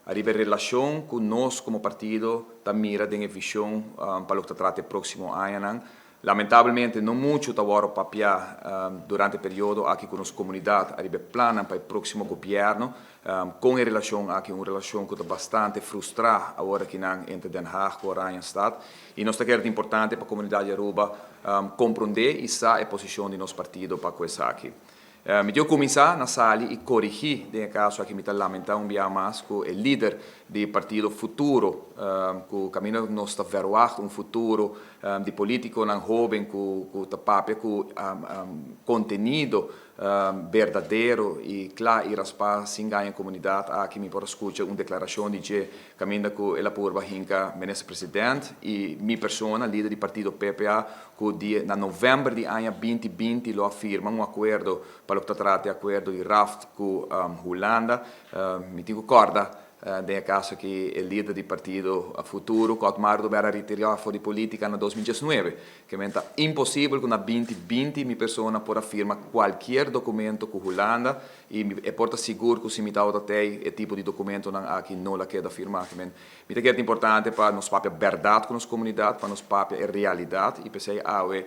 Ariba e relashon ku nos komo partido ta mira den e vishon pa loke ta trata e próksimo añanan. Lamentablemente no muchu ta wòrdu papiá durante e periodo aki ku nos komunidat ariba e plannan pa e próksimo gobièrnu. Kon e relashon aki, un relashon ku ta bastante frustrá awor akinan entre Den Haag ku Oranjestad. I nos ta kere ta importante pa komunidat di Aruba komprondé i sa e posishon di nos partido pa ku esaki. Mi tin kuminsá na sali i korigí den e kaso aki. Mi ta lamentá un bia mas ku e lider di partido Futuro, ku kaminda nos ta verwagt un futuro di polítikonan hóben ku ta papia ku kontenido berdadero i kla i raspá sin gaña komunidat aki, mi por a skucha un deklarashon di dje kaminda ku el a purba hinka minister president i mi persona, lider di partido PPA, ku di na novèmber di aña 2020 lo a firma un akuerdo pa loke ta trata e akuerdo di RAFT ku Hulanda. Mi tin ku kòrda den e kaso aki e lider di partido Futuro, ku Otmar Oduber, a retirá for di polítika na 2019. Ke men ta imposibel ku na 2020 mi persona por a firma kualkier dokumento ku Hulanda i e por ta sigur ku si mi tabata tei, e tipo di dokumentonan aki no la keda firmá. Ke men mi ta kere ta importante pa nos papia bèrdat ku nos komunidat, pa nos papia e realidat, i p'esei awe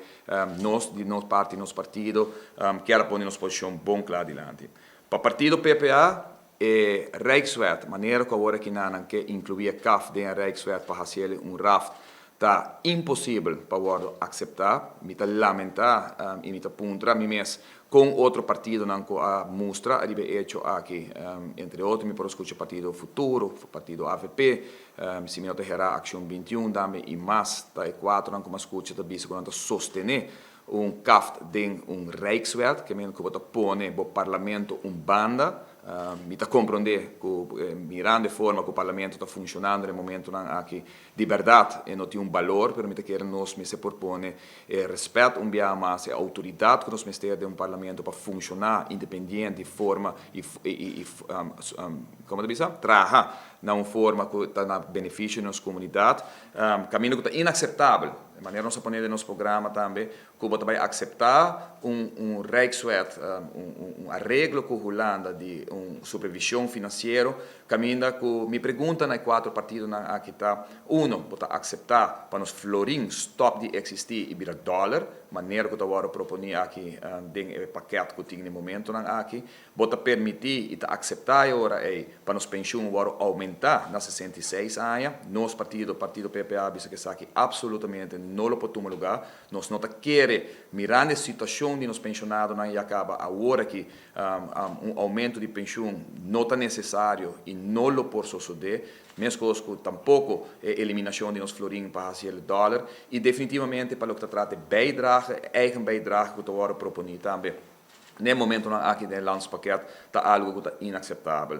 nos di nos parti, nos partido, kier a pone nos posishon bon kla dilanti. Pa partido PPA, e Rijkswet, manera ku awor akinan nan ke inkluí e CAft den e Rijkswet pa hasiel un RAFT, ta imposibel pa wòrdu akseptá. Mi ta lamentá i mi ta puntra mi mes kon otro partidonan ku a mustra riba e echo aki, entre otro mi por a skucha partido Futuro, partido AVP, si mi no ta herá Akshon 21 tambe i mas, ta e kuatronan ku mi a skucha ta bisa ku nan ta sostené un CAft den un Rijkswet, ke men ku bo ta pone bo parlamento un banda. Mi ta komprondé ku mirando e forma ku parlamento ta funshonando den e momentonan aki, di bèrdat e no tin un balor, pero mi ta kere nos mester por pone e rèspèt un biaha mas, e outoridat ku nos mester den un parlamento pa funshoná independiente i forma i komo ta bisa, traha na un forma ku ta na benefisio di nos komunidat. Kaminda ku ta inakseptabel, e manera nos a pone den nos programa tambe, ku bo ta bai akseptá un Rijkswet, un areglo ku Hulanda di un supervishon finansiero, kaminda ku mi pregunta na e kuatro partidonan aki ta, uno, bo ta akseptá pa nos florin stòp di eksistí i bira dòler, manera ku ta wòrdu proponí aki den e pakèt ku tin na e momentonan aki? Bo ta permití i ta akseptá e ora ei pa nos penshun wòrdu oumentá na 66 aña? Nos partido, Partido PPA, a bisa ku esaki apsolutamente no lo por tuma lugá. Nos no ta kere, mirando e situashon di nos penshonadonan ya kaba awor aki, un oumento di penshun no ta nesesario i no lo por sosodé, meskos ku tampoko e eliminashon di nos florin pa hasi el dòler i definitivamente pa loke ta trata e bijdrage, e eigen bijdrage ku ta wòrdu proponí tambe. Na e momentonan aki den e landspakket ta algu ku ta inakseptabel.